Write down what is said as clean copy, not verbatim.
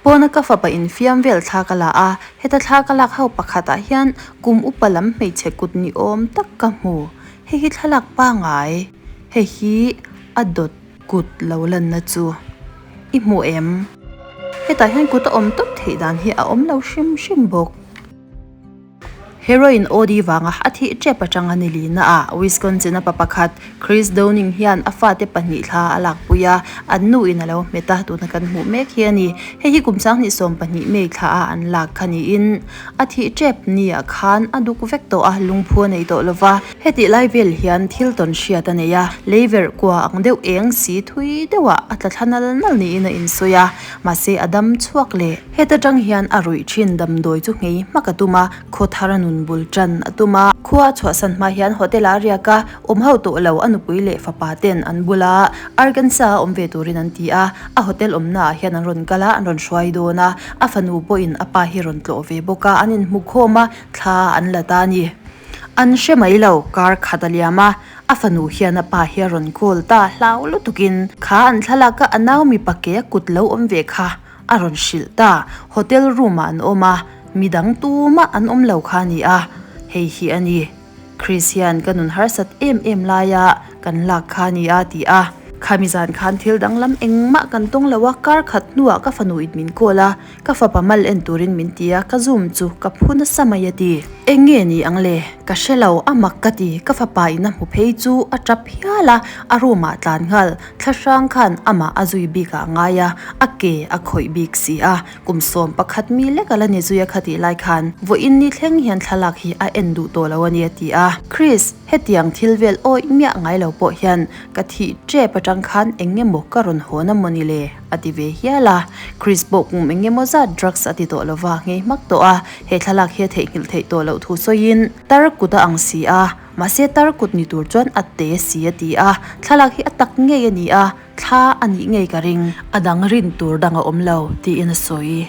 Pawna ka fapa infiam vel thla ka la a, heta thla ka lak ho pakhatah hian kum upa lam hmeichhe kut ni awm tak ka hmu. Hei hi thlalak pangai. Hei hi a dawt kut lo lanna chu i hmu em? Hetah hian kut a awm tawp theih dan hi a awm lo hrim hrim bawk. Heroin OD vanga a thih tep atanga ni lina ah Wisconsin a pa pakhat Chris Downing hian a fate pahnih thla a lakpui a, an nu in a lo hmet a, tuna kan hmuh mek hi a ni. Hei hi kum 2020 May thla a an lak kha niin a thih tep ni ah khan a duk vek tawh a, lungphu a nei tawh lova. Hetih lai vel hian thil tawn hriat a nei a, leiverh kua ang deuh eng si thui deuhah a tla thla nal nal niin a insawi a, mahse a dam chhuak leh. Heta tang hian a ruih thin damdawi chu nghei hmak a tum a, khaw thar a nun bul tan a tum a. Khua a chhuahsan hma hian hotel ah a riak a, awm ho tawh lo a nupui leh fapa ten an bula Arkansas a awm ve turin an ti a, a hotel awmna ah hian an rawn kal a, an rawn hruai dawn a, a fanu pawhin a pa hi rawn tlawh ve bawk a, an inhmu khawm a, thla an la ta a ni. An hre mai lo, kar khat a liam a, a fanu hian a pa hi a rawn call ta hlau lutukin kha an thlalak a a nau mipa ke a kut lo awm ve kha a rawn hrilh ta, hotel room ah an awm a, midang tumah an awm lo kha a ni a, hei hi a ni, Chris hian ka nun harsat em em laia kan lak kha a ni a ti a. Khami zan khan thil danglam engmah kan tawng lo a, kar khat hnuah ka fanu in min call a, Ka fapa mal en turin min ti a, ka zoom chu ka phu nasa mai a ti. Eng nge ni ang le? Ka hre lo, a mak ka ti. Ka fapa in a hmu phei chu a tap hial a, a room ah tlan nghal. Thla hrang khan amah a zui bik ah a ngai a, a ke a khawih bik si a. Kum 11 mi lek a la ni zui a kha tih lai khan vawiin ni thleng hian thlalak hi a en duh tawh lo a ni a ti a. Chris, hetiang thil vel awih miah ngai lo pawh hian ka thih tep atang khan eng nge maw ka rawn hawn a maw ni le? A ti ve hial a, Chris pawh kum eng emaw zat drugs a ti tawh lova nghei hmak tawh a, he thlalak hi a theihnghilh theih tawh loh thu sawiin tar kut a ang si a, mahse tar kut ni tur chuan a te si a ti a, thlalak hi a tak ngei a ni a, thla a nih ngei ka ring. A dang rin tur dang a awm lo, tiin a sawi.